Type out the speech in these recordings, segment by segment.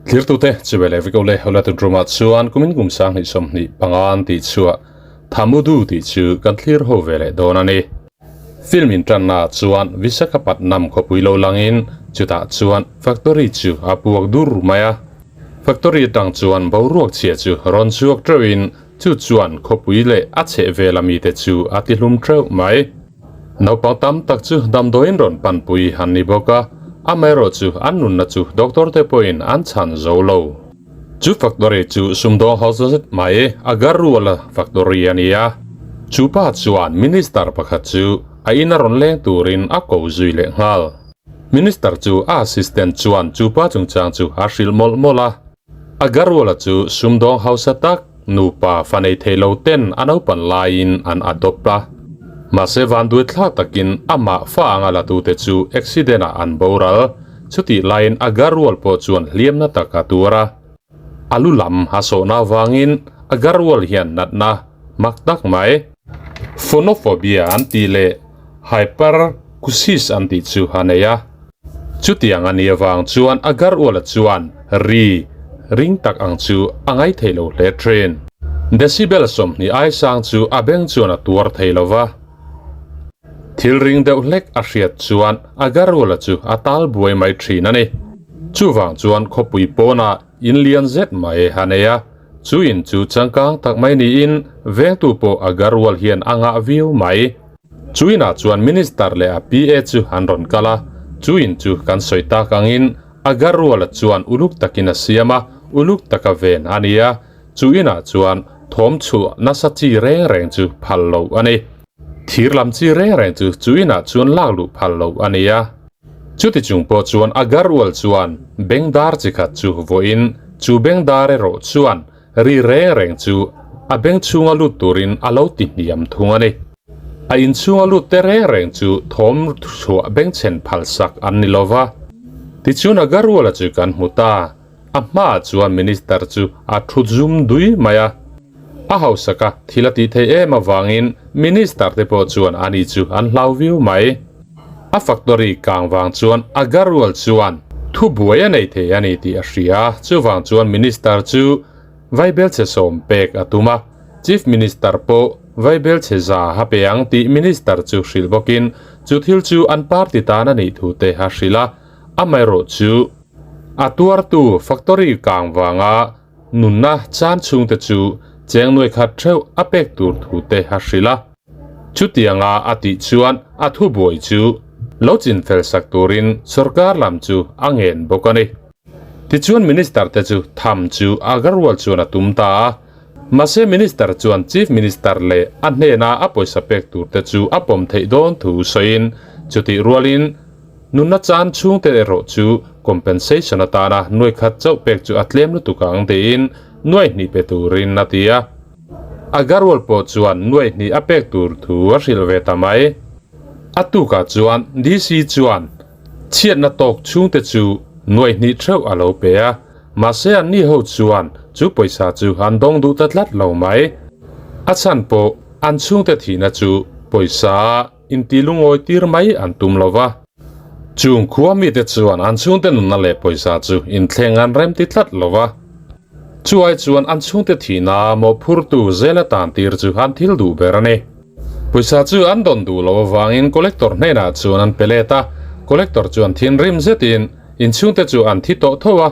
Thlirtute chu veleh vek le hawla tun tumah chuan kumin kum 2025 an tih chhuah Thamudu tih chu kan thlir ho veleh dawn a ni. Film in tanna ah chuan Visakhapatnam khawpui lo langin chutah chuan factory chu a puak dur mai a. Factory atang chuan boruak chhia chu rawn chhuak teuhin chu chuan khawpui leh a chhehvel ami te chu a ti hlum teuh mai. Naupang tam tak chu damdawiin rawn panpui an ni bawk a, amaherawhchu an nunna chu doctor te pawhin an chhan zo lo. Chu factory chu sumdawng hausa zet mai Agarwala factory a ni a, chu pa chuan minister pakhat chu a ina rawn leng turin a ko zui leh nghal. Minister chu a assistant chuan chu pa chungchang chu a hrilh mawlh mawlh a. Agarwala chu sumdawng hausa tak nupa fa nei thei lo ten a naupan laiin an adopt a. Mahse vanduai thlak takin amah fa anga la tute chu accident ah an boral. Chutih laiin Agarwal pawh chuan hliamna tak a tuar a. A lu lam a sawhna avangin Agarwal hian natna mak tak mai, phonophobia an tih leh hyperacusis an tih chu a nei a. Chutiang a nih avang chuan Agarwala chuan ri ring tak ang chu a ngaithei lo hle thin. Decibel 20 ai sang chu a beng chuan a tuar thei lo va. Thil ring deuh hlek a hriat chuan Agarwala chu a tal buai mai thin a ni. Chuvang chuan khawpui pawnah in lian zet mai a nei a, chu in chu changkang tak mai niin vengtu pawh Agarwal hian a ngah viau mai. Chu inah chuan Minister leh a PA chu an rawn kal a, chu in chu kan sawi tak angin Agarwala chuan uluk takin a siam a, uluk taka ven a ni a, chu inah chuan thawm chhuah nasa chi reng reng chu phal loh a ni. Thir lam chi reng reng chu chu inah chuan lak luh phal loh a ni a. Chuti chung pawh chuan Agarwal chuan bengdar chi khat chu vawiin chu bengdar erawh chuan Ri reng reng chu a beng chhunga lut turin a lo ti hniam thung a ni. A inchhunga lut te reng reng chu thawm chhuah bengchhen phalsak an ni lova. Tichuan Agarwala chu kan hmu ta, a hmaah chuan Minister chu a thu zum dui mai a. A hausaka thil a tih theih em avangin Minister te pawh chuan ani chu an hlau viau mai. A factory kang vang chuan Agarwal chuan thu buai a nei thei a ni tih a hria a, chuvang chuan Minister chu Vaibelchhe sawm pek a tum a, Chief Minister pawh Vaibelchhe za a pe ang tih Minister chu hrilh bawkin chu thil chu an party tan a nih thu te a hrilh a, amaherawh chu a tuartu factory kang vanga nunna chan chhungte chu cheng nuai khat theuh a pek tur thu te a hrilh a. Chutianga a tih chuan a thubuai chu lo chinfel sak turin sorkar lam chu a ngen bawk a ni. Tichuan Minister te chu tham chu Agarwal chuan a tum ta a, mahse Minister chuan Chief Minister leh a hnena a pawisa pek tur te chu a pawm theih dawn thu sawiin chutih rualin nunna chan chhungte erawh chu compensation atana nuai khat chauh pek chu a tlem lutuk ang tiin nuai hnih pe turin a ti a. Agarwal pawh chuan nuaih hnih a pek tur thu a hrilh ve ta mai. A tukah chuan DC chuan chhiatna tawk chhungte chu nuaih hnih theuh a lo pe a, mahse anni ho chuan chu pawisa chu an dawng duh ta tlat lo mai. A chhan pawh an chhungte thihna chu pawisa inti lungawi tir mai an tum lo va. Chung khua mite chuan an chhungte nunna leh pawisa chu inthleng an remti tlat lo va. Chuai chuan an chhungte thihna mawhphurtu zela tan tir chu an thil duh ber a ni. Pawisa chu an dawn duh loh avangin collector hnenah chuan an pe let a, collector chuan thinrim zetin in chhungte chu an thi tawh tho a,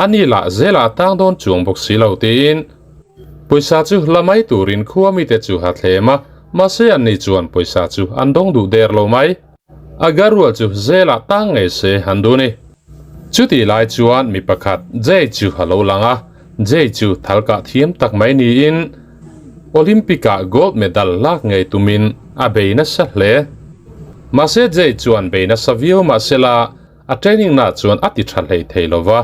a ni lah zela a tang dawn chuang bawk si lo tiin pawisa chu la mai turin khua mite chu ha thlem a, mahse anni chuan pawisa chu an dawng duh der lo mai. Agarwal chu zelah tang ngei se han duh ni. Chutih lai chuan mi pakhat Jay chu a lo lang a, Jay chu thalkah thiam tak mai niin Olympic-ah gold medal lak ngei tumin a bei nasa hle. Mahse Jay chuan bei nasa viau mahsela a training na chuan a ti tha hlei thei lo va,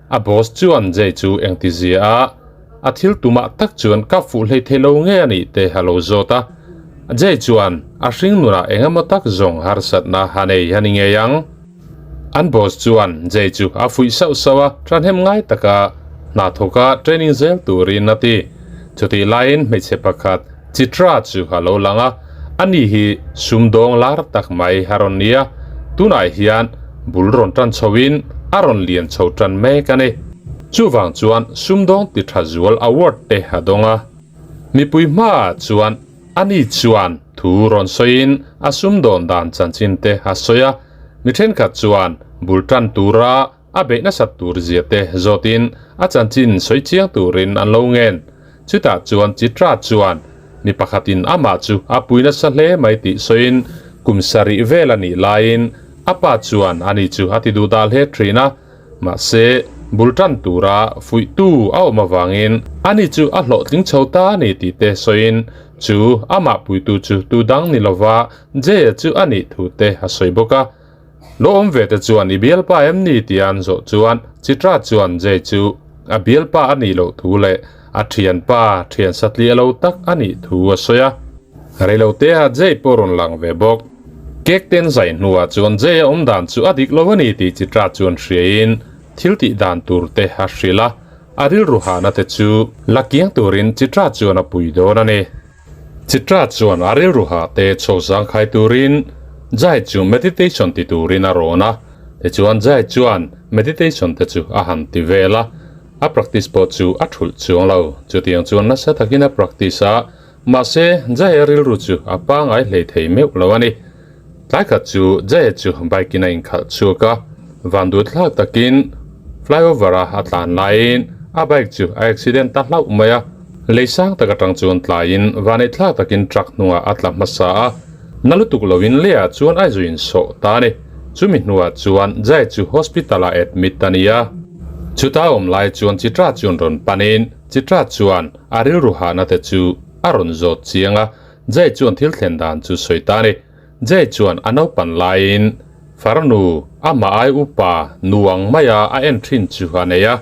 a boss chuan Jay chu engtizia a a thil tumah tak chuan ka fuh hlei thei lo nge a nih te a lo zawt a. Jay chuan a hring nunah eng emaw tak zawng harsatna a nei a ni ngei ang. An boss chuan Jay chu a fuih sauh sauh a, thahnem ngai taka hna thawka training zel turin a ti. Chutih laiin hmeichhe pakhat Chitra chu a lo lang a, ani hi sumdawng lar tak mai a rawn ni a, tunah hian bul rawn tan chhoin a rawn lian chho tan mek a ni. Chuvang chuan sumdawng ti tha zual award te a dawng a. Mipui hmaah chuan ani chuan thu rawn sawiin a sumdawn dan chanchin te a sawi a. Mi thenkhat chuan bul tan tura a beih nasat tur zia te zawtin a chanchin sawi chiang turin an lo ngen. Chutah chuan Chitra chuan mi pakhatin amah chu a pui nasa hle mai tih sawiin kum sarih vel a nih laiin a pa chuan ani chu a ti duh dah hle thin a, mahse bul tan tura fuihtu a awm avangin ani chu a hlawhtling chho ta a ni tih te sawiin chu amah puitu chu tu dang ni lova Jaya chu a nih thu te a sawi bawk a. Lo awm ve te chuan i bialpa em ni tih an zawh chuan Chitra chuan Jay chu a bialpa a nih loh thu leh a thianpa thian satliah lo tak a nih thu a sawi a. Reilote ah Jay pawh rawn lang ve bawk. Cake ten zai hnuah chuan Jay a awm dan chu a dik lo a ni tih Chitra chuan hriain thil tih dan tur te a hrilh a, a rilru hahna te chu la kiang turin Chitra chuan a pui dawn a ni. Chitra chuan a rilru hah te chho zangkhai turin Jai chu meditation ti turin a rawn a, tichuan Jai chuan meditation te chu a han ti vel a, a practice pawh chu a thulh chuang lo. Chutiang chuan nasa takin a practice a, mahse Jai a rilru chu a pangai hlei thei meuh lo a ni. Tlai khat chu Jai chu bike in a inkhalh chhuak a, van duh thlak takin flyover a a tlan laiin a bike chu a accident ta hlauh mai a. Lei sang tak atang chuan tlaiin vanei thlak takin truck hnungah a tla hmasa a, na lutuk lovin leiah chuan a zuin sawh ta a ni. Chumi hnuah chuan Jai chu hospital ah admit a ni a. Chuta awm lai chuan Chitra chuan rawn panin Chitra chuan a rilru hahna te chu a rawn zawt chiang a, Jai chuan thil thlen dan chu sawi ta a ni. Jai chuan a naupan laiin farnu amah ai upa nuang maia a en thin chu a nei a.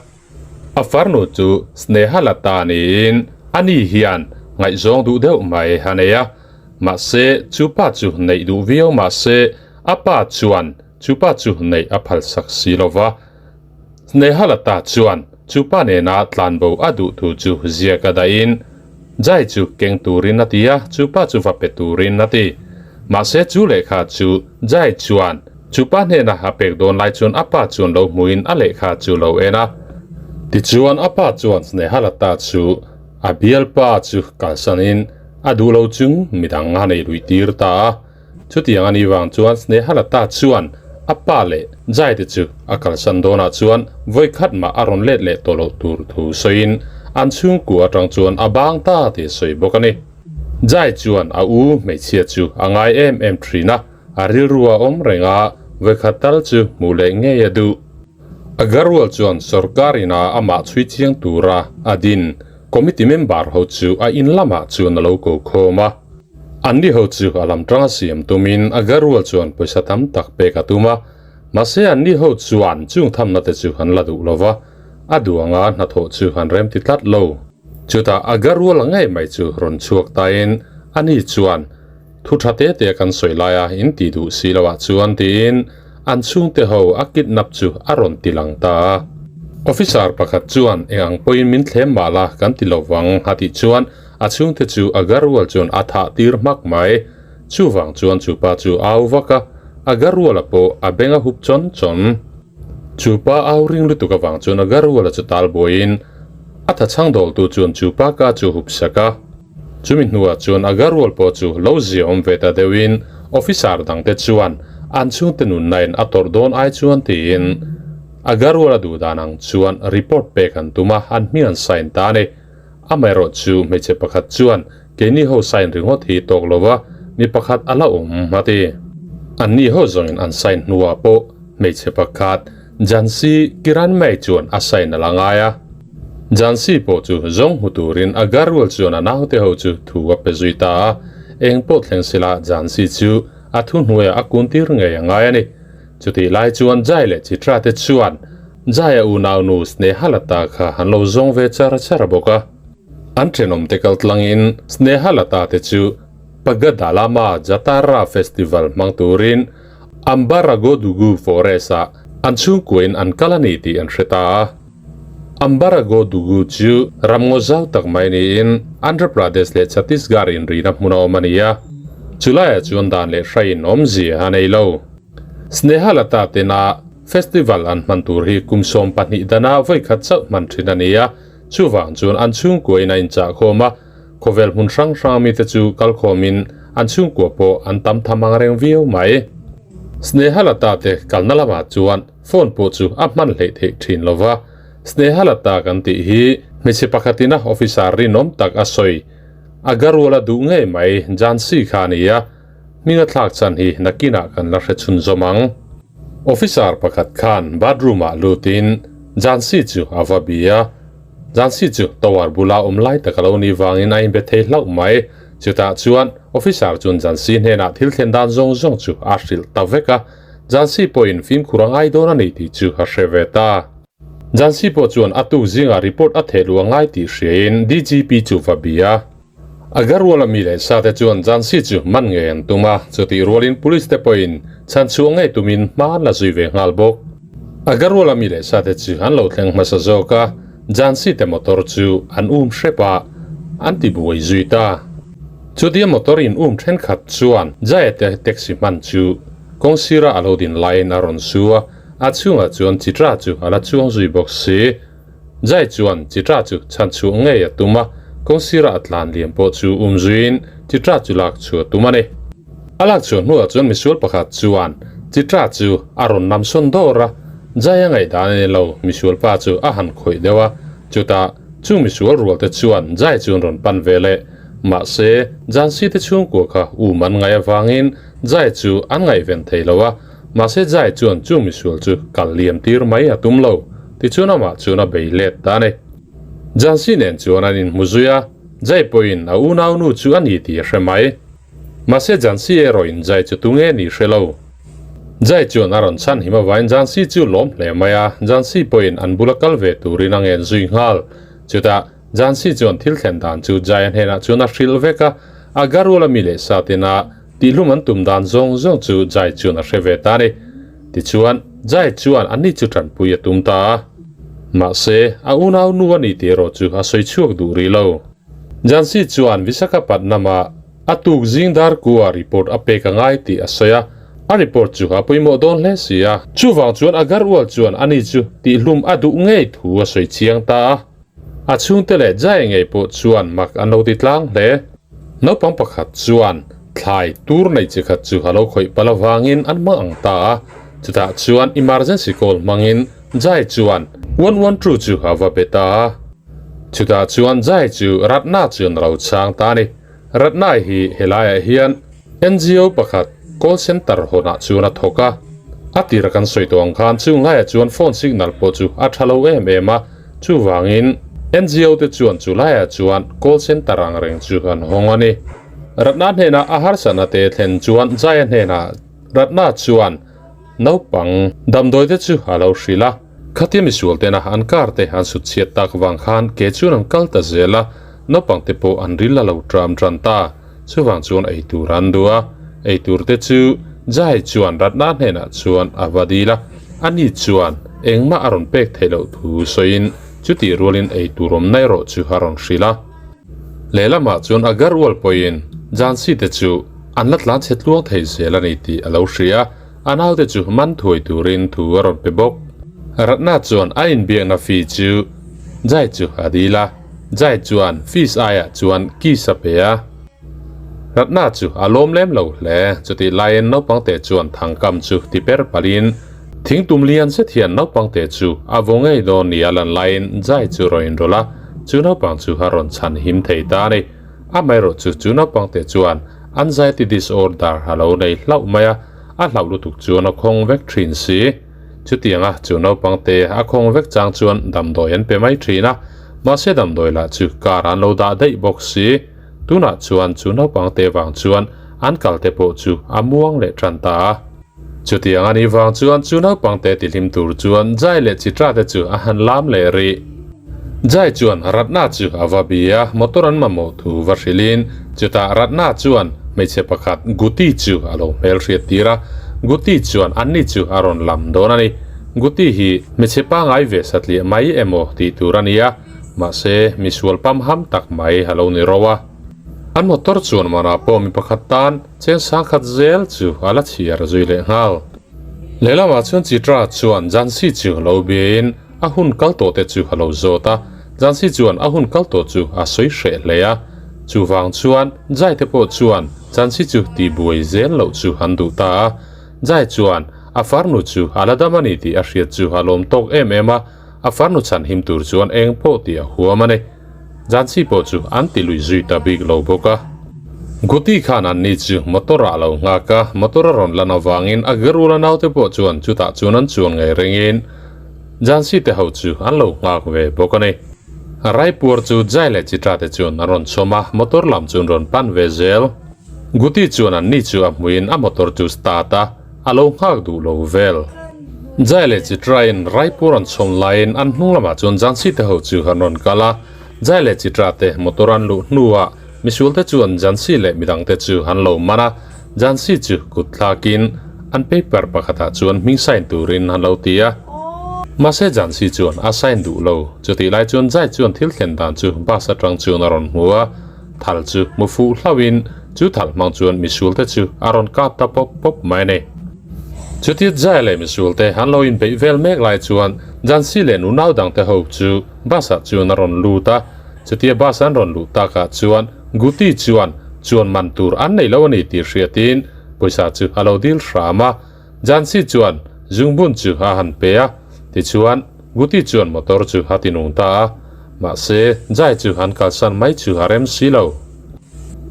A farnu chu Snehalata niin ani hian ngaihzawng duh deuh mai a nei a. Mahse, chu pa chu neih duh viau mahse a pa chuan chu pa chu neih a phalsak si lo va. Snehalata chuan chu pa nena tlanbo a duh thu chu ziak a dahin Jai chu keng turin a ti a, chu pa chu va pe turin a ti. Mahse chu lehkha chu Jai chuan Chu pa hnena a pek dawn lai chuan a pa chuan lo hmuin a lehkha chu lo en a. Tichuan a pa chuan Snehalata chu a bialpa chu kalsanin a duh lo chung midang a nei luih tir ta a. Chutiang a nih vang chuan Snehalata chuan a pa leh Jai te chu a kalsan dawnah chuan vawikhat mah a rawn let leh tawh loh tur thu sawiin an chhungkua atang chuan a bang ta tih a sawi bawk a ni. Jai chuan a u hmeichhia chu a ngai em em thin a. A rilru a awm reng a, vawikhat tal chu hmuh leh ngei a duh. Agarwal chuan sorkar ina amah chhui chiang tura a din committee member ho chu a in lamah chuan a lo ko khawm a. Anni ho chu a lam tanga siam tumin Agarwal chuan pawisa tam tak pek a tum a, mahse anni ho chuan chung thamna te chu an la duh lo va, a duh anga hnathawh chu an remti tlat lo. Chutah Agarwal a ngei mai chu rawn chhuak tain ani chuan Thu tha te te kan sawi lai a, in tih duh si lo ah chuan tiin an chhungte ho a kidnap chu a rawn ti lang ta a. Officer pakhat chuan eng ang pawhin min thlem mah la kan ti lo vang a tih chuan a chhungte chu Agarwal chuan a thah tir hmak mai. Chuvang chuan chupa chu a au vak a, Agarwal-a pawh a beng a hup chawn chawn. Chupa au ring lutuk avang chuan Agarwal-a chu tal buaiin a tha chhang dawltu chuan chupa ka chu hup sak a. Chumi hnuah chuan Agarwal pawh chu lo zia awm ve ta deuhin officer dangte chuan an chhungte nunnain a tawrh dawn ai chuan tiin Agarwal a duh dan ang chuan report pek an tum a, an hming an sign ta a ni. Amaherawh chu hmeichhe pakhat chuan keini ho sign ringawt hi tawk lo va, mi pakhat a la awm a ti. Anni ho zawngin an sign hnuah pawh hmeichhe pakhat Jhansi Kiranmai chuan a sign a la ngai a. Jansi pawh chu zawng hmu turin Agarwal chuan a naute ho chu thu a pe zui ta a, eng pawh thleng sila Jansi chu a thu hnuaiah a kun tir ngei a ngai a ni. Chutih lai chuan Jai leh Chitra te chuan Jai a unaunu Snehalata kha an lo zawng ve char char bawk a. An thenawmte kal tlangin Snehalata te chu Pagadalama Jatara Festival hmang turin Ambaragodugu Forest-ah an chhungkuain an kal a ni tih an hre ta a. Ambaragodugu chu ramngaw zau tak mai niin Andhra Pradesh leh Chhattisgarh inrihna hmun a awm a ni a, chulaiah chuan dan leh hraiin awmzia a nei lo. Snehalata tena Festival an hman tur hi kum 12 dana vawi khat chauh hman thin a ni a, chuvang chuan an chhungkuain a inchahkhawm a, khawvel hmun hrang hrang mite chu kalkhawmin an chhungkua pawh an tam tham ang reng viau mai. Snehalata te kalna lamah chuan phone pawh chu a hman hleih theih thin lo va, Snehalata kan tih hi hmeichhe pakhatina officer rinawm tak a sawi a garuala duh ngei mai Jhansi kha a ni a, Hming a thlak chhan hi nakinah kan la hre chhunzawm ang. Officer pakhat khan bathroom ah lutin Jhansi chu a va bi a. Jhansi chu tower bula awm lai tak a lo nih vangin a inbe thei hlauh mai. Chutah chuan officer chuan Jhansi hnenah thil thlen dan zawng zawng chu a hrilh ta vek a. Jhansi pawhin fimkhur a ngai dawn a ni tih chu a hre ve ta. Jhansi pawh chuan a tuk zingah report a theh luh a ngai tih hriain DGP chu va bi a. Agarwala mi leh sa te chuan Jhansi chu man ngei an tum a, chutih rualin police te pawhin chhan chhuah ngei tumin hma an la zui ve nghal bawk. Agarwala mi leh sa te chu an lo thleng hmasa zawk a, Jhansi te motor chu an um hrep a, an ti buai zui ta. Chutia motor in um thenkhat chuan Jaya te taxi hman chu kawng sira a lo din laiin a rawn su a, a chhungah chuan Chitra chu a la chuang zui bawk si. Jai chuan Chitra chu chhan chhuah ngei a tum a, kawng sirah a tlan liam pawh chu um zuiin Chitra chu lak chhuah a tum a ni. A lak chhuah hnuah chuan misual pakhat chuan Chitra chu a rawn nam sawn dawr a, Jai a ngaihdan a ni lo, misual pa chu a han khawih deuh a, chutah chung misual rual te chuan Jai chu an rawn pan ve leh. Mahse, Jansi te chhungkua kha um an ngaih avangin Jai chu an ngaihven thei lo a, Mahse Jai chuan chu misual chu kal liam tir mai a tum lo, tichuan amah chuan a bei let ta a ni. Jansi nen chuan an inhmu zui a, Jai pawhin a unaunu chu a ni tih a hre mai. Mahse Jansi erawhin Jai chu tunge ni hre lo. Jai chuan a rawn chhan him avain Jansi chu lawm hle mai a, Jansi pawhin an bula kal ve turin a ngen zui nghal. Chutah Jansi chuan thil thlen dan chu Jai-a hnenah chuan a hrilh vek a, a garul a mi leh sa tina tihlum an tum dan zawng zawng chu Jai chuan a hre ve ta a ni. Tichuan, Jai chuan ani chu tanpui a tum ta a. Mahse, a unau nu a ni tih erawh chu a sawi chhuak duh rih lo. Jansi chuan Visakhapatnam-ah a tuk zing dar kua report a pek a ngai tih a sawi a, a report chu a pawimawh dawn hle si a. Chuvang chuan a garwal chuan ani chu tihlum a duh ngei thu a sawi chiang ta a. A chhungte leh Jai ngei pawh chuan mak an lo ti tlang hle. Naupang pakhat chuan thlai tur nei chi khat chu a lo khawih palh avangin an hmang ang ta a, chutah chuan emergency call hmangin Jai chuan 112 chu a va be ta a. Chutah chuan Jai chu Ratna chuan a lo chhang ta a ni. Ratna hi helaiah hian NGO pakhat call center hawnah chuan a thawk a. A tira kan sawi tawh ang khan chung laiah chuan phone signal pawh chu a tha lo em em a, chuvangin NGO te chuan chu laiah chuan call center ang reng chu an hawng a ni. Ratna hnenah a harsatna te thlen chuan Jaya hnenah Ratna chuan naupang damdawi te chu a lo hrilh a. Khatia misual tena an car te an sut chhiat tak vang khan ke chuan an kal ta zel a, naupang te pawh an ril a lo tram tan ta. Chuvang chuan ei tur an duh a, ei tur te chu Jai chuan Ratna hnenah chuan a va dil a, ani chuan engmah a rawn pek theih loh thu sawiin chutih rualin ei tur awmna erawh chu a rawn hrilh a. Lehlamah chuan Agarwal pawhin Jhansi te chu an la tlan chhe tluang thei zel a ni tih a lo hria a, a naute chu man thuai turin thu a rawn pe bawk. Ratna chuan a inbiakna fee chu Jai chu a dil a. Jai chuan fees aiah chuan kiss a pe a, Ratna chu a lawm lem lo hle. Chutih laiin naupangte chuan thangkam chu ti per palhin thingtum lian zet hian naupangte chu a vaw ngei dawn nia lan laiin Jai chu rawn inrawlh a, chu naupang chu a rawn chhan him thei ta a ni. Amaherawhchu chu naupangte chuan anxiety disorder a lo nei hlauh mai a, a hlauh lutuk chuan a khawng vek thin si. Chutianga chu naupang te a khawng vek chang chuan damdawi an pe mai thin a, mahse damdawi lah chu car an lo dah daih bawk si. Tunah chuan chu naupang te vang chuan an kal te pawh chu a muang leh tan ta a. Chutiang a nih vang chuan chu naupang te tihlim tur chuan Jai leh Chitra te chu a han lam leh rih. Jai chuan Ratna chu a va bi a, motor an mamawh thu va hrilhin chutah Ratna chuan hmeichhe pakhat Guti chu a lo hmelhriat tir a, Guti chuan anni chu a rawn lam dawn a ni. Guti hi hmeichhe pangai ve satliah mai emaw tih tur a ni a, mahse misual pamham tak mai a lo ni ro a. An motor chuan manah pawh mi pakhat tan cheng sangkhat zel chu a la chhiar zui leh nghal. Lehlamah chuan Chitra chuan Jansi chu lo biain a hun kal tawh te chu a lo zawt a, Jansi chuan a hun kal tawh chu a sawi hreh hle a. Chuvang chuan Jai te pawh chuan Jansi chu tihbuai zel loh chu an duh ta a. Jai chuan a farnu chu a la dam a ni tih a hriat chu a lawm tawk em em a, a farnu chhan him tur chuan eng pawh tih a huam a ni. Jansi pawh chu an ti lui zui ta bik lo bawk a. Guti khan an ni chu motor ah a lo nghak a, motor a rawn lan avangin a Garula naute pawh chuan chutah chuan an chuan ngei ringin Jansi te ho chu an lo nghak ve bawk a ni. Raipuar chu Jai leh Chitra te chuan an rawn chhawm a, motor lam chu an rawn pan ve zel. Guti chuan an ni chu a hmuin a motor chu start a, a lo nghak duh lo vel. Jai leh Chitra in Raipur an chhawm laiin an hnung lamah chuan Jhansi te ho chu an rawn kal a, Jai leh Chitra te motor an luh hnuah misual te chuan Jhansi leh midang te chu an lo man a, Jhansi chu kut thlakin an paper pakhatah chuan hming sign turin an lo ti a. Mahse Jhansi chuan a sign duh lo, chutih lai chuan Jai chuan thil thlen dan chu bus atang chuan a rawn hmu a, Thal chu hmu fuh hlauhin chu thal hmang chuan misual te chu a rawn kap ta pawp pawp mai a ni. Chutia Jai leh misual te an lo inbeih vel mek lai chuan Jansi leh nunau dang te ho chu bus ah chuan a rawn lut a. Chutia bus an rawn luh takah chuan Guti chuan chuan man tur an nei lo a ni tih hriatin pawisa chu a lo dil hram a. Jansi chuan zungbun chu a han pe a, tichuan Guti chuan motor chu a tinung ta a. Mahse, Jai chu an kalsan mai chu a rem si lo.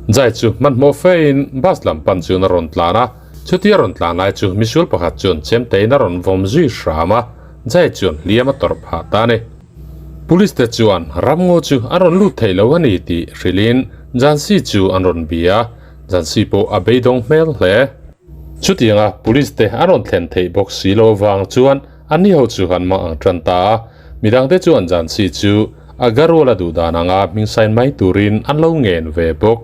Jai chu hmanhmawh fein bus lam pan chuan a rawn tlan a, chutia rawn tlan lai chu misual pakhat chuan chemtein a rawn vawm zui hram a, Jai chuan hliam a tawrh phah ta a ni. Police te chuan ramngaw chu an rawn lut thei lo a ni tih hrilhin Jhansi chu an rawn bia a, Jhansi pawh a beidawng hmel hle. Chutianga police te an rawn thlen theih bawk si lo avang chuan An ni ho chu an mang ang tan ta a, midangte chuan Jansi chu Agarwal a duh dan anga hming sign mai turin an lo ngen ve bawk.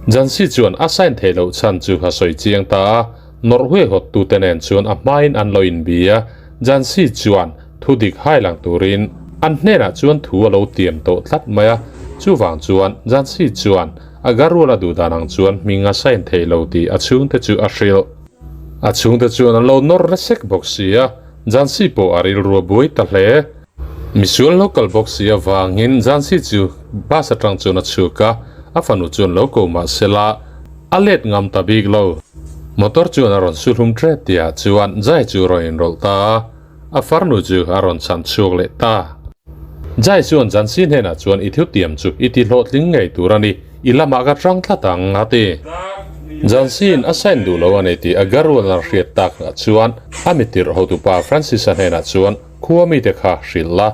Jansi chuan a sign theih loh chhan chu a sawi chiang ta a, nawrh huaihawt tute nen chuan a hmain an lo inbi a, Jansi chuan thu dik hai lang turin an hnenah chuan thu a lo tiam tawh tlat mai a, chuvang chuan Jansi chuan Agarwal a duh dan ang chuan hming a sign theih lo tih a chhungte chu a hrilh. A chhungte chuan an lo nawr resek bawk si a, Jansi pawh a rilru a buai ta hle. Misual lo kal bawk si avangin Jansi chu bus atang chuan a chhuk a, a fanu chuan lo ko mah sela a let ngam ta bik lo. Motor chuan a rawn su hlum tret tihah chuan Jai chu rawn inrawlh ta a, a farnu chu a rawn chhan chhuak leh ta. Jai chuan Jansi hnenah chuan i thutiam chu i ti hlawhtling ngei tur a ni, i lamah ka hrang tlat ang, a ti. Jansi'n a sign duh lo a ni tih Agarwal a hriat takah chuan a mitirh hotupa Francis-a hnenah chuan khua mite kha hrilh la,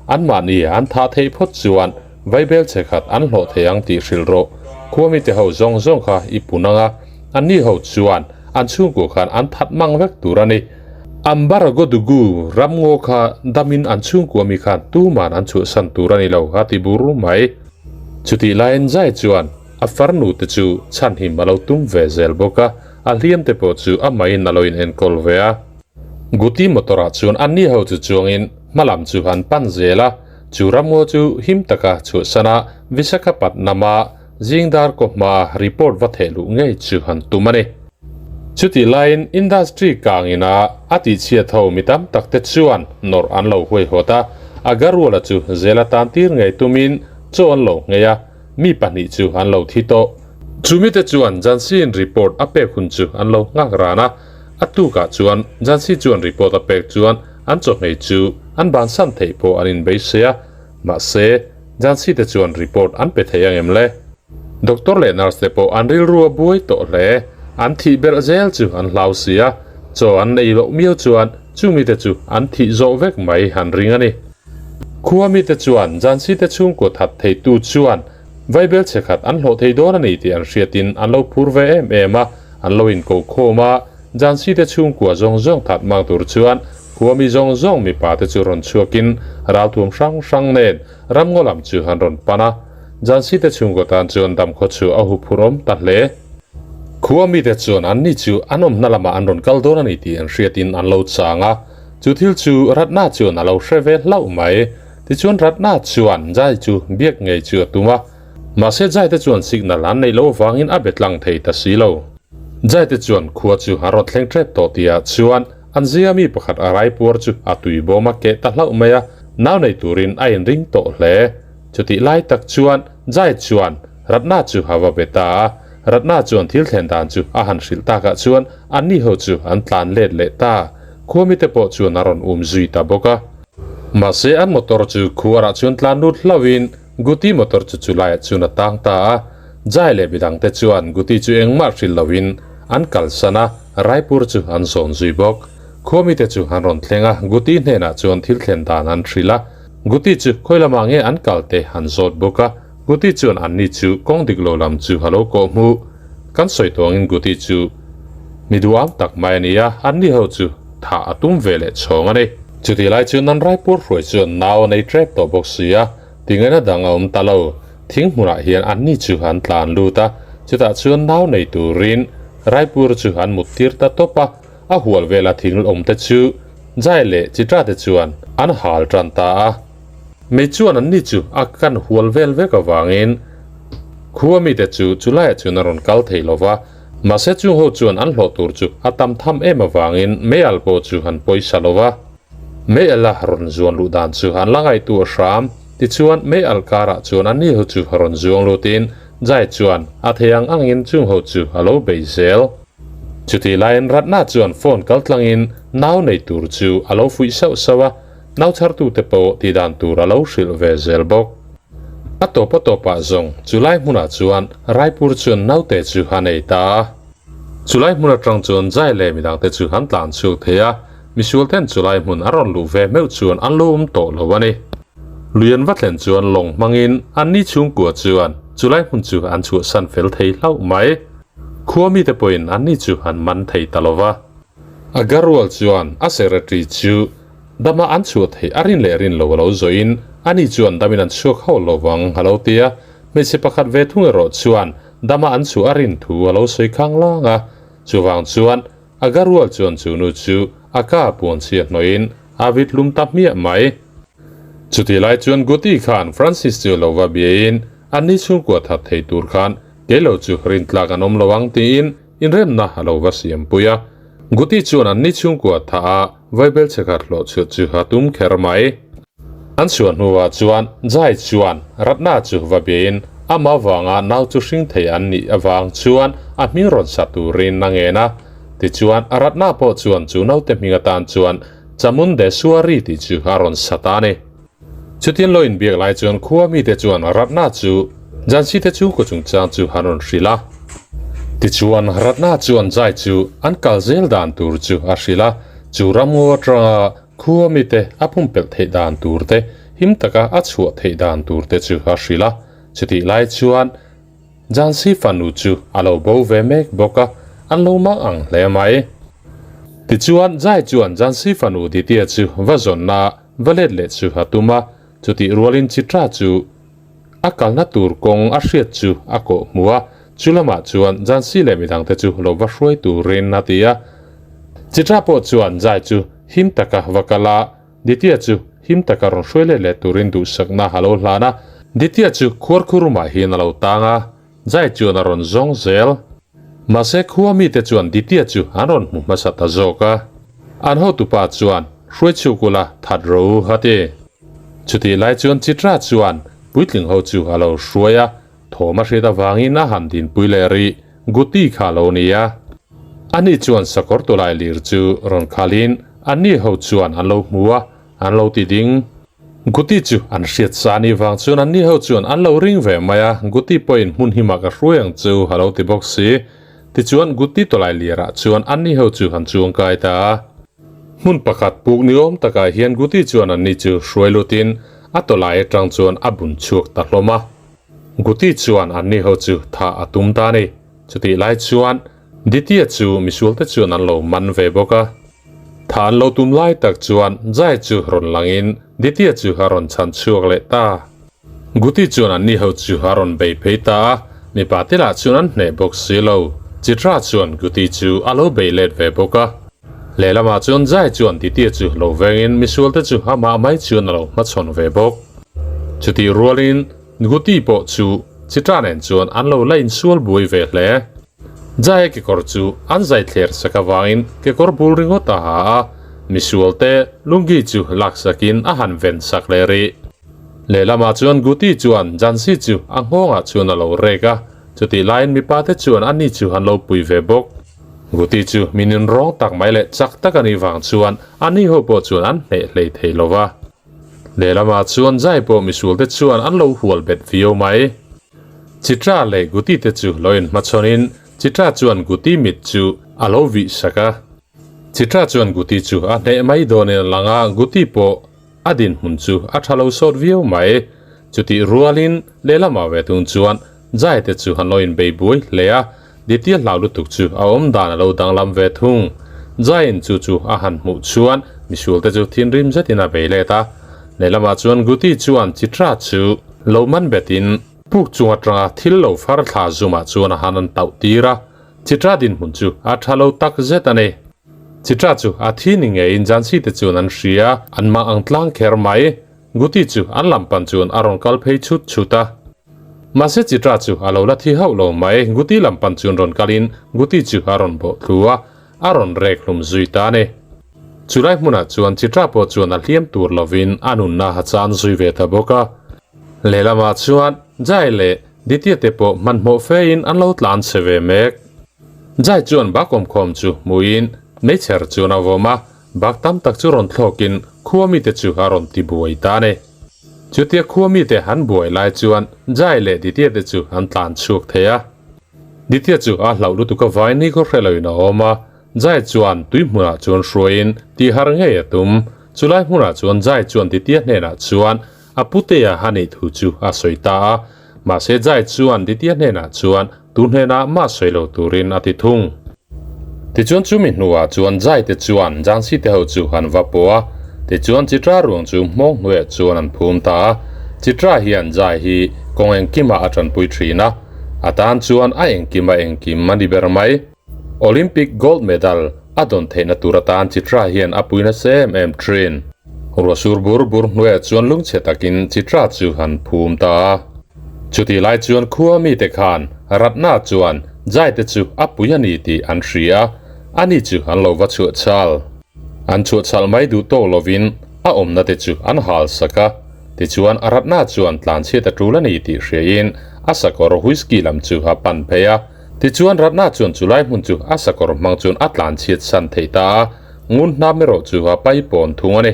anmahni an thah theih phawt chuan vaibel che khat an hlawh thei ang tih hrilh rawh. Khua mite ho zawng zawng kha i pun ang a, anni ho chuan an chhungkua khan an that mang vek tur a ni. Ambaragodugu ramngaw kha damin an chhungkua mi khan tuman an chhuahsan tur a ni lo, a ti bur mai. Chutih laiin Jai chuan a farnu te chu chhanhim a lo tum ve zel bawk a, a hliam te pawh chu amahin a lo inenkawl ve a. Guti motor ah chuan anni ho chu chuangin hmalam chu an pan zel a, chu ramngaw chu him taka chhuahsan a Visakhapatnam-a Zingdar kaw hmaa report va theh luh ngei chu han tum a ni. Chutih laiin industry kang ina a tihchhiat ho mi tam tak te chuan nawrh an lo huaihawt a, Agarwala chu zel atan tir ngei tumin chaw an lo nghei a, mi pahnih chu an lo thi tawh. Chumite chuan Jansi-in report a pek hun chu an lo nghak ran a, a tukah chuan Jansi chuan report a pek chuan an chawhmei chu an bansan theih pawh an inbeisei a, mahse, Jansi te chuan report an pe thei ang em le? Doctor leh nurse te pawh an rilru a buai tawh hle. An thih belh zel chu an hlau si a, chaw an nei loh miau chuan chu mite chu an thih zawh vek mai an ring a ni. Khua mite chuan Jansi te chhungkaw that theitu chuan vaibel chhe khat an hlawh thei dawn a ni tih an hriatin an lo phur ve em em a, an lo inko khawm a, Jansi te chhungkua zawng zawng that mang tur chuan Khuami zawng zawng mipa te chu rawn chhuakin ralthuam hrang hrang nen ramngaw lam chu an rawn pan a. Jansi te chhungkaw tan chuan damkhaw chu a huphur awm ta hle. Khuami te chuan anni chu an awmna lamah an rawn kal dawn a ni tih an hriatin an lo chang a. Chu thil chu Ratna chuan a lo hre ve hlauh mai. Tichuan Ratna chuan Jai chu biak ngei chu a tum a. Mahse Jai te chuan signal an neih loh avangin a be tlang thei ta si lo. Jai te chuan khua chu a rawn thleng tep tawh tihah chuan. An zinga mi pakhat a raipuar chu a tui bawm a keh ta hlauh mai a, nau nei turin a inring tawh hle. Chutih lai tak chuan Jai chuan Ratna chu a va be ta a, Ratna chuan thil thlen dan chu a han hrilh takah chuan anni ho chu an tlan let leh ta. Khuamite pawh chuan a rawn um zui ta bawk a. Mahse an motor chu khuarah chuan tlan lut hlauhin Guti motor chu chulaiah chuan a tang ta a. Jai leh midangte chuan Guti chu engmah hrilh loin an kalsan a, Raipur chu an zawn zui bawk. Khuamite chu an rawn thleng a, Guti hnenah chuan thil thlen dan an hrilh a. Guti chu khawi lamah nge an kal te an zawt bawk a, Guti chuan anni chu kawng dik lo lam chu a lo kawh hmuh. Kan sawi tuangin Guti chu mi duham tak mai a ni a, anni ho chu thah a tum ve leh chhawng a ni. Chutih lai chuan an Raipur hruai chuan nau a nei trep tawh bawk si a, tingaihna dang a awm ta lo. Thing hmunah hian anni chu an tlan lut a, chutah chuan nau nei turin Raipur chu an mut tir ta tawp a, a hual vela thing awm te chu Jai leh Chitra te chuan an hal tan ta a. Mei chuan anni chu a kan hual vel vek avangin khua mite chu chulaiah chuan a rawn kal thei lo va, mahse chung ho chuan an hlawh tur chu a tam tham em avangin meial pawh chu an pawisa lo va. Meial a rawn zuan luh dan chu an la ngaihtuah hram. Tichuan meial karah chuan anni ho chu rawn zuang lutin Jai chuan a thei ang angin chung ho chu a lo bei zel. Chutih laiin Ratna chuan phone kal tlangin nau nei tur chu a lo fuih sauh sauh a, nau chhartute pawh tih dan tur a lo hrilh ve zel bawk. A tawp a tawpah zawng chulai hmunah chuan Raipur chuan naute chu a nei ta a. Chulai hmun atang chuan Jai leh midangte chu an tlan chhuak thei a, misual ten chulai hmun a rawn luh ve meuh chuan an lo awm tawh lo a ni. Lui an va thlen chuan lawng hmangin anni chhungkua chuan chulai hmun chu an chhuahsan fel thei hlauh mai. Khua mite pawhin anni chu an man thei ta lo va. Agarwal chuan a secretary chu dama an chhuah theih a rin leh rin lo a lo zawhin ani chuan damin an chhuak hauh lo vang a lo ti a. Hmeichhe pakhat ve thung erawh chuan dama an chhuah a rin thu a lo sawi khang lang a. Chuvang chuan Agarwal chuan chu nu chu a ka puan chhia hnawhin a vit hlum ta hmiah mai. Chutih lai chuan Guti khan Francis chu lo va biain anni chhungkua that thei tur khan Kei lo chu rintlak an awm lo ang tiin inremna a lo va siam pui a. Guti chuan anni chhungkua tha a vaibel chhekhat hlawh chhuat chu a tum kher mai. An chhuah hnuah chuan Jai chuan Ratna chu va biain amah vanga nau chu hring thei an nih avang chuan a hming rawn sa turin a ngen a. Tichuan Ratna pawh chuan chu naute hming atan chuan Chamundeshwari tih chu a rawn sa ta a ni. Chutin lo inbiak lai chuan khua mite chuan Ratna chu Jhansi te chhungkaw chungchang chu an rawn hrilh a. Tichuan Ratna chuan Jai chu an kal zel dan tur chu a hrilh a, chu ramngaw atanga khua mite a pumpelh theih dan tur te, him taka a chhuah theih dan tur te chu a hrilh a. Chutih lai chuan Jhansi fanu chu a lo bo ve mek bawk a, an lo mang ang hle mai. Tichuan Jai chuan Jhansi fanu Ditya chu va zawnna Va let leh chu a tum a, chutih rualin Chitra chu a kalna tur kawng a hriat chu a kawh hmu a, chu lamah chuan Jhansi leh midangte chu lo va hruai turin a ti a. Chitra pawh chuan Jai chu him taka va kal a, Ditya chu him taka rawn hruai let leh turin duhsakna a lo hlan a. Ditya chu khuarkhurumah hian a lo tang a, Jai chuan a rawn zawng zel. Mahse khua mite chuan Ditya chu an rawn hmu hmasa ta zawk a. An hotupa chuan Hruaichhuk ula that ro u a ti. Chutih lai chuan Chitra chuan puitling ho chu a lo hruai a, thawm a hriat avangin a han dinpui leh rih. Guti kha a lo ni a. Ani chuan sakawr tulai lir chu rawn khalhin anni ho chuan an lo hmu a, An lo ti ding. Guti chu an hriat sa anih vang chuan anni ho chuan an lo ring ve mai a, Guti pawhin hmun hi mak a hruai ang chu a lo ti bawk si. Tichuan Guti tawlai liarah chuan anni ho chu an chuang kai ta a. Hmun pakhat puk ni awm takah hian Guti chuan anni chu hruai lutin a tawlai atang chuan a bun chhuak ta hlawm a. Guti chuan anni ho chu thah a tum ta a ni. Chutih lai chuan Ditya chu misualte chuan an lo man ve bawk a. Tha an lo tum lai tak chuan Jai chu rawn langin Ditya chu a rawn chhan chhuak leh ta. Guti chuan anni ho chu a rawn bei phei ta a, mipa te lah chuan an hneh bawk si lo. Chitra chuan Guti chu a lo bei let ve bawk a. Lehlamah chuan Jai chuan Ditya chu lo vengin misualte chu amah mai chuan a lo hmachhawn ve bawk. Chutih rualin Guti pawh chu Chitra nen chuan an lo la insual buai ve hle. Jai kekawr chu an zai thler sak avangin kekawr bul ringawt a ha a, misualte lungi chu laksakin a han ven sak leh rih. Lehlamah chuan Guti chuan Jansi chu a nghawngah chuan a lo rek a, chutih laiin mipate chuan ani chu an lo pui ve bawk. Guti chu mi nunrawng tak mai leh chak tak a nih vang chuan ani ho pawh chuan an hneh hlei thei lo va. Lehlamah chuan Jai pawh misualte chuan an lo hual bet viau mai. Chitra leh Guti te chu lo inhmachhawnin Chitra chuan Guti mit chu a lo vih sak a. Chitra chuan Guti chu a hneh mai dawnin a lang a, Guti pawh a dinhmun chu a tha lo sawt viau mai. Chutih rualin lehlamah ve tung chuan Jai te chu an lo inbei buai hle a, Ditya hlau lutuk chu a awm dan a lo danglam ve thung. Jaiin chu chu a han hmuh chuan misual te chu thinrim zetin a bei let a. Lehlamah chuan Guti chuan Chitra chu lo man betin puk chung atanga thil lo far thla zumah chuan a han an tauh tir a. Chitra dinhmun chu a tha lo tak zet a ni. Chitra chu a thi ni ngeiin Jansi te chuan an hria, an mah ang tlang kher mai. Guti chu an lam pan chuan a rawn kal phei chhut chhut a. Mahse Chitra chu a lo la thi hauh lo mai, Guti lam pan chuan rawn kalin Guti chu a rawn bawh thlu a, a rawn rek hlum zui ta a ni. Chulai hmunah chuan Chitra pawh chuan a hliam tur lovin a nunna a chan zui ve ta bawk a. Lehlamah chuan Jai leh Ditya te pawh hmanhmawh fein an lo tlan chhe ve mek. Jai chuan bak awmkhawm chu hmuin meichher chuan a vawm a, Bak tam tak chu rawn thlawkin khua mite chu a rawn ti buai ta a ni. Chutia khua mite han buai lai chuan Jai leh Ditya te chu an tlan chhuak thei a. Ditya chu a hlauh lutuk a vai ni khaw hre loin a awm a, Jai chuan tui hmunah chuan hruaiin tih har ngei a tum. Chulai hmunah chuan Jai chuan Ditya hnenah chuan a putea a nih thu chu a sawi ta a. Mahse Jai chuan Ditya hnenah chuan tu hnenah mah sawi lo turin a ti thung. Tichuan chumi hnuah chuan Jai te chuan Jansi te ho chu an va pawh a, tichuan Chitra ruang chu hmawng hnuaiah chuan an phum ta a. Chitra hian Jai hi kawng engkimah a tanpui thin a, a tan chuan a engkim a engkim a ni ber mai. Olympic gold medal a dawn theihna tur atan Chitra hian a pui nasa em em thin. Ruahsur bur bur hnuaiah chuan lungchhe takin Chitra chu an phum ta a. Chutih lai chuan khua mite khan Ratna chuan Jaite chu a pui a ni tih an hria a, ani chu an lo va chhuah chal. An chhuah chal mai duh tawk lovin a awmna te chu an hal sak a, tichuan Ratna chuan tlanchhiat a tul a ni tih hriain a sakawr whisky lam chu a pan phei a. Tichuan Ratna chuan chulai hmun chu a sakawr hmang chuan a tlanchhiat san thei ta a, ngun hnam erawh chu a paipawn thung a ni.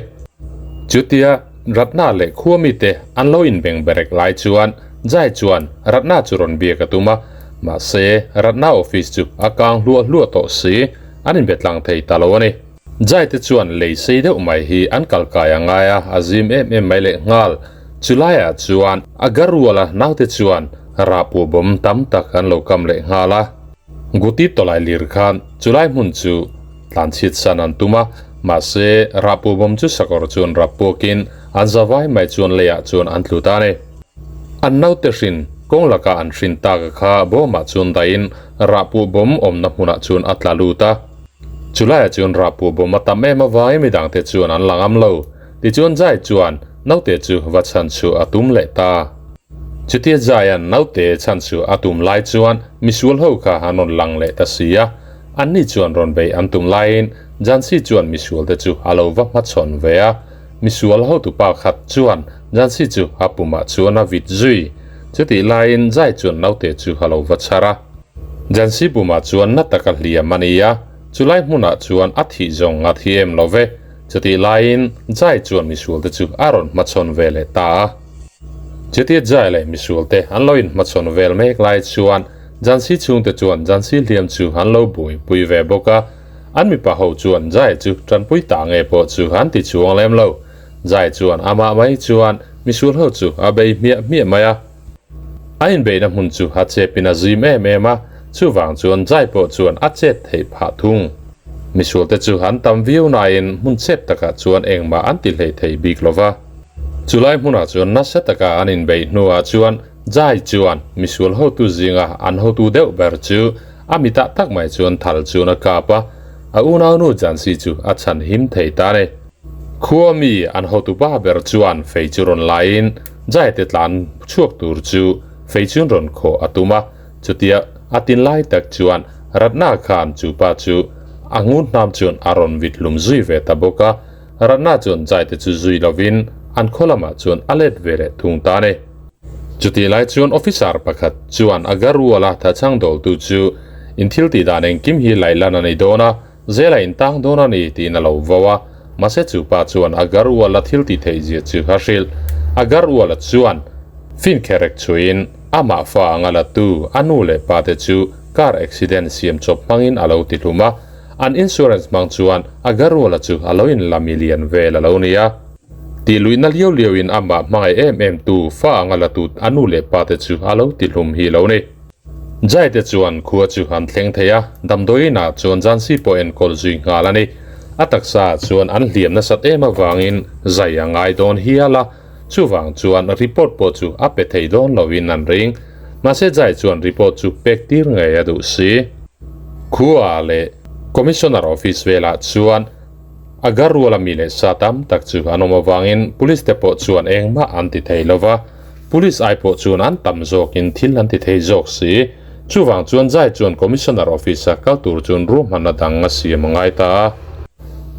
Chutia Ratna leh khua mite an lo inbeng berek lai chuan Jai chuan Ratna chu rawn biak a tum a, mahse Ratna office chu a kang hluah hluah tawh si, an inbe tlang thei ta lo a ni. Jai te chuan lei sei deuh mai hi an kal kai a ngai a, a zim em em mai leh nghal. Chu laiah chuan a garuala naute chuan rahpuh bawm tam tak an lo kam leh nghal a. Guti tawlai lir khan chulai hmun chu tlanchhit san an tum a, mahse rahpuh bawm chu sakawr chuan rap puakin an zavai mai chuan leiah chuan an tlu ta a ni. An naute hrin kawng lakah an hrin tak kha bawmah chuan dahin rahpuh bawm awmna hmunah chuan a tla lut a. Chulaiah chuan rahpuh bawm a tam em avangin midangte chuan an la ngam lo. Tichuan Jai chuan naute chu va chhan chhuah a tum leh ta. Chutia Jaia'n naute chhan chhuah a tum lai chuan misual ho kha an rawn lang leh ta si a. Anni chuan rawn bei an tum laiin Jansi chuan misualte chu a lo va hmachhawn ve a. Misual hotupa khat chuan Jansi chu a pumah chuan a vit zui. Chutih laiin Jai chuan naute chu a lo va chhar a. Jansi pumah chuan na taka hliam a ni a, chulai hmunah chuan a thih zawng a thi em lo ve. Chutih laiin Jai chuan misualte chu a rawn hmachhawn ve leh ta a. Chutia Jai leh misualte an lo inhmachhawn vel mek lai chuan Jansi chhungte chuan Jansi hliam chu an lo buaipui ve bawk a. An mipa ho chuan Jai chu tanpui ta nge pawh chu an ti chuang lem lo. Jai chuan amah mai chuan misual ho chu a bei hmiah hmiah mai a. A inbeihna hmun chu a chepin a zim em em a, chuvang chuan Jai pawh chuan a chet theih phah thung. Misualte chu an tam viau nain hmun chep takah chuan engmah an ti hlei thei bik lo va. Chulai hmunah chuan nasa taka an inbeih hnuah chuan Jai chuan misual hotu zinga an hotu deuh ber chu a mitah tak mai chuan thal chuan a kap a, a unaunu Jansi chu a chhan him thei ta a ni. Khua mi an hotu pa ber chuan fei chu rawn laiin Jai te tlan chhuak tur chu fei chuan rawn khawh a tum a, chutia a tin lai tak chuan Ratna khan chu pa chu a ngun hnam chuan a rawn vit hlum zui ve ta bawk a. Ratna chuan Jai te chu zui lovin an khaw lamah chuan a let ve leh thung ta a ni. Chutih lai chuan officer pakhat chuan Agarwala thachhang dawltu chu in thil tih dan engkim hi laihlan a ni dawn a, zela in tang dawn a ni tiin a lo vo a. Mahse chu pa chuan Agarwala thil tih theih zia chu a hrilh. Agarwala chuan fin kherek chhuiin amah fa anga la tu a nu leh pa te chu car accident siam chawp hmangin a lo ti hlum a. An insurance hmang chuan Agarwala chu a lo in la milian vel a lo ni a. Tih luihna liau liau in amah hmangaih em em tu fa anga la tut a nu leh pa te chu a lo ti hlum hi lo ni. Jai te chuan khua chu an thleng thei a, damdawiin ah chuan Jhansi pawh enkawl zui nghal a ni. A taksa ah chuan an hliam nasat em avangin zai a ngai dawn hial a, chuvang chuan report pawh chu a pe thei dawn lo in an ring. Mahse Jai chuan report chu pek tir ngei a duh si. Khua leh Commissioner office velah chuan Agarwala mi leh sa tam tak chu an awm avangin police te pawh chuan engmah an ti thei lo va, police ai pawh chuan an tam zawkin thil an ti thei zawk si. Chuvang chuan Jai chuan Commissioner office a kal tur chuan ruahmanna dang a siam a ngai ta a.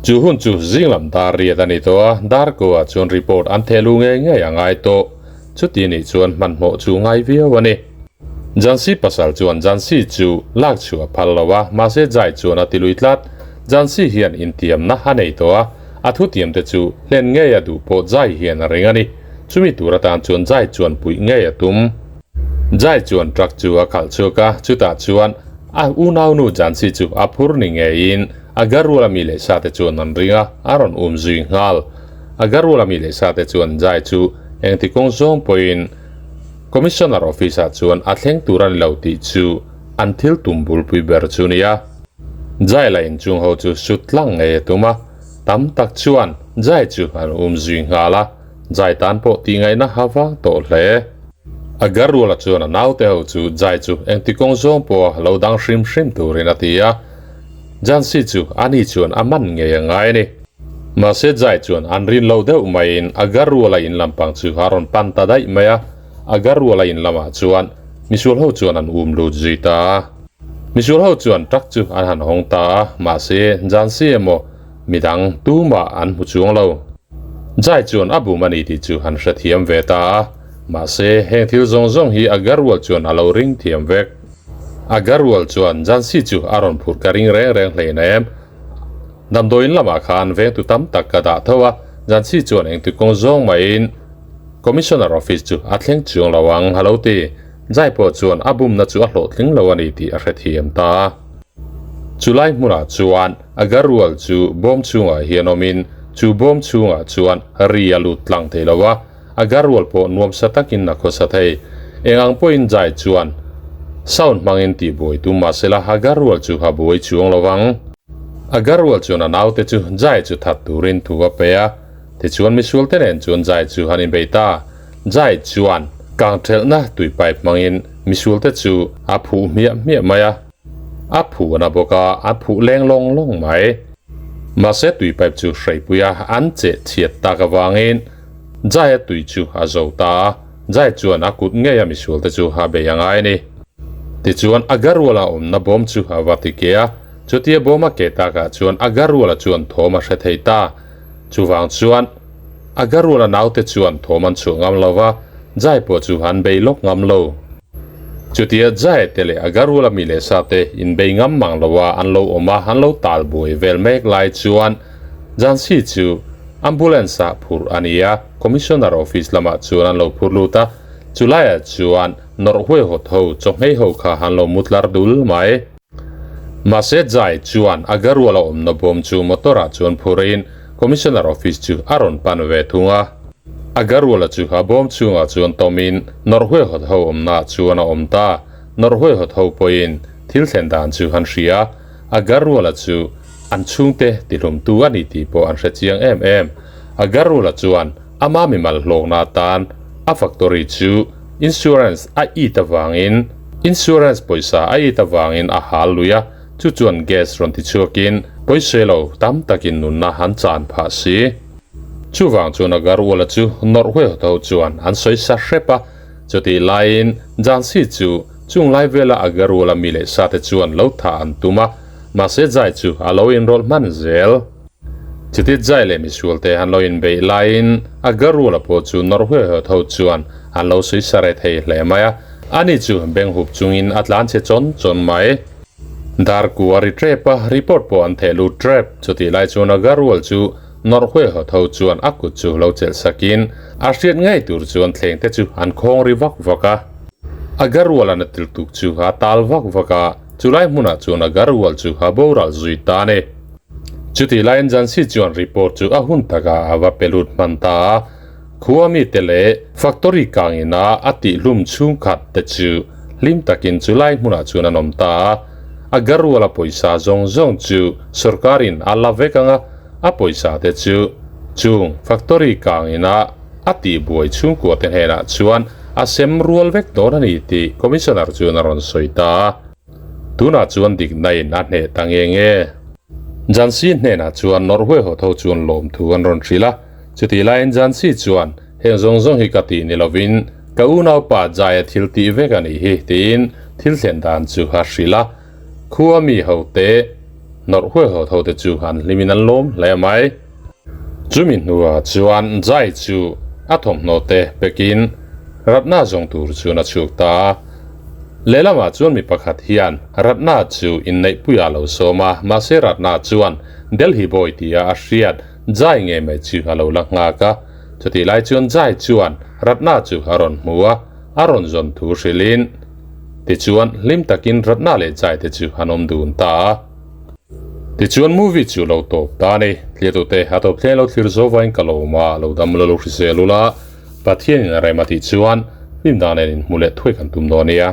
Chu hun chu zinglam dar riat a ni tawh a, dar ko ah chuan report an theh lu ngei ngei a ngai tawh. Chuti nih chuan hmanhmawh chu ngai viau a ni. Jansi pasal chuan Jansi chu lak chhuah a phal lo a, mahse Jai chuan a ti lui tlat. Jansi hian intiamna a nei tawh a, a thutiamte chu hlen ngei a duh pawh Jai hian a ring a ni. Chumi tur atan chuan Jai chuan puih ngei a tum. Jai chuan truck chu a khalh chhuak a, chutah chuan a unaunu Jansi chu a phur ni ngeiin Agarwala mi leh sate chuan an ring a, a rawn um zui nghal. Agarwala mi leh sate chuan Jai chu engti kawng zawng pawhin Commissioner office ah chuan a thleng tur a ni lo tih chu an thil tum bulpui ber chu nia. Jai la inchung ho chu sut tlang ngei a tum a, tam tak chuan Jai chu an um zui nghal a, Jai tan pawh tih ngaihna ha vang tawh hle. Agarwala chuan a naute ho chu Jai chu engti kawng zawng pawha lo dang hrim hrim turin a ti a, Jansi chu ani chuan a man ngei a ngai a ni. Mahse Jai chuan an rin lo deuh maiin Agarwala in lampang chu a rawn pan ta daih mai a, Agarwala in lamah chuan misual ho chuan an um lut zui ta a. Misual ho chuan truck chu an han hawng ta a, mahse Jansi emaw midang tumah an hmu chuang lo. Jai chuan a bum a ni tih chu an hrethiam ve ta a, mahse heng thil zawng zawng hi Agarwal chuan a lo ring thiam vek. Agarwal chuan Jansi chu a rawn phurh ka ring reng reng hlein em. Damdawiin lamah khan vengtu tam tak ka dah tho a, Jansi chuan engti kawng zawng maiin Commissioner office chu a thleng chuang lo ang a lo ti. Jai pawh chuan a bumna chu a hlawhtling lo a ni tih a hrethiam ta. Chulai hmunah chuan Agarwal chu bawm chhungah hian awmin chu bawm chhungah chuan ri a lut tlang thei lo a, Agarwal pawh nuamsa takin a khawsa thei. Eng ang pawhin Jai chuan sound hmangin tihbuai tum mahsela Agarwal chu a buai chuang lo vang. Agarwal chuan a naute chu Jai chu that turin thu a pe a, tichuan misual te nen chuan Jai chu han inbei ta. Jai chuan kang thelhna tui pipe hmangin misual te chu a phuh hmiah hmiah mai a. A phuh a na bawk a, a phuh leng lawng lawng mai. Mahse tui pipe chu hreipui a an cheh chhiat tak avangin Jai-a tui chu a zo ta a, Jai chuan a kut ngei a misual te chu a bei a ngai a ni. Tichuan Agarwala awmna bawm chu a va ti ke a, chutia bawm a ke takah chuan Agarwala chuan thawm a hre thei ta. Chuvang chuan Agarwala naute chuan thawm an chhuah ngam lo va, Jai pawh chu an bei lawk ngam lo. Chutia Jai te leh Agarwala mi leh sa te inbei ngam mang lo a an lo awm a, an lo tal buai vel mek lai chuan Jhansi chu ambulance ah phurh a ni a, Commissioner office lamah chuan an lo phur lut a, chulaiah chuan nawrh huaihawt ho chawhmei ho kha an lo mutlar dul mai. Mahse Jai chuan Agarwala awmna bawm chu motor ah chuan phurin Commissioner office chu a rawn pan ve thung a. Agarwala chu a bawm chhungah chuan tawmin nawrh huaihawt ho awmnaah chuan a awm ta. Nawrh huaihawt ho pawhin thil thlen dan chu an hria. Agarwala chu An chhungte tihlumtu a ni tih pawh an hre chiang em em. Agarwala chuan ama mimal hlawkna atan a factory chu insurance a it avangin insurance pawisa a it avangin a hal lui a, chu chuan gas rawn ti chhuakin pawisa lo tam takin nunna an chan phah si. Chuvang chuan Agarwala chu nawrh huai hawt ho chuan an sawi sa hrep a, chutih laiin Jhansi chu. Chung lai vela Agarwal-a mi leh sate chuan lo thah an tum a, mahse Jai chu a lo inrawlh hman zel. Chuti Jai leh misualte an lo inbeih laiin Agarwal-a pawh chu nawr huai huai tho chuan an lo sawi sa reh thei hle mai a, ani chu beng hup chungin a tlan chhe chawn chawn mai. Dar ku a ri tep a, report pawh an theh lut tep. Chutih lai chuan Agarwal chu nawrh huai haw tho chuan a kut chu lo chelh sakin a hriat ngei tur chuan thleng te chu an khawng ri vak vak a. Agarwal an a til tuk chu a tal vak vak a, chulai hmunah chuan Agarwal chu a boral zui ta a ni. Chutih laiin Jansi chuan report chu a hun takah a va pe lut hman ta a, khua mite leh factory kangina a tihhlum chhungkhat te chu hlim takin chulai hmunah chuan an awm ta a. Agarwal-a pawisa zawng zawng chu sorkarin a la vek ang a, a pawisa te chu chung factory kangina a tihbuai chhungkua te hnenah chuan a sem rual vek dawn a ni tih Commissioner chuan a rawn sawi ta a. Tunah chuan dikna in a hneh ta nge nge. Jansi hnenah chuan nawrh huai haw tho chuan lawmthu an rawn hrilh a. Chutih laiin Jansi chuan, Heng zawng zawng hi ka tih ni lovin ka unaupa Jaya thil tih vek a nih hi, tiin thil thlen dan chu a hrilh a. Khua mi hote nawrh huai haw tho te chu an hlimin an lawm hle mai. Chumi hnuah chuan Jai chu a thawmhnaw te pekin Ratna zawng tur chuan a chhuak ta a. Lehlamah chuan mi pakhat hian Ratna chu inneihpuiah a lo sawm a, mahse Ratna chuan Delhi boy tia a hriat Jai ngei mai chu a lo la nghak a. Chutih lai chuan Jai chuan Ratna chu a rawn hmu a, a rawn zawn thu hrilhin tichuan hlim takin Ratna leh Jai te chu an awm dun ta a. Tichuan movie chu lo tawp ta a ni. Thliatute a tawp thleng lo thlir zo vain ka lo awm a, lo dam lo lo hrisel ula, Pathianin a rem a tih chuan hlim dan en inhmu leh thuai kan tum dawn nia.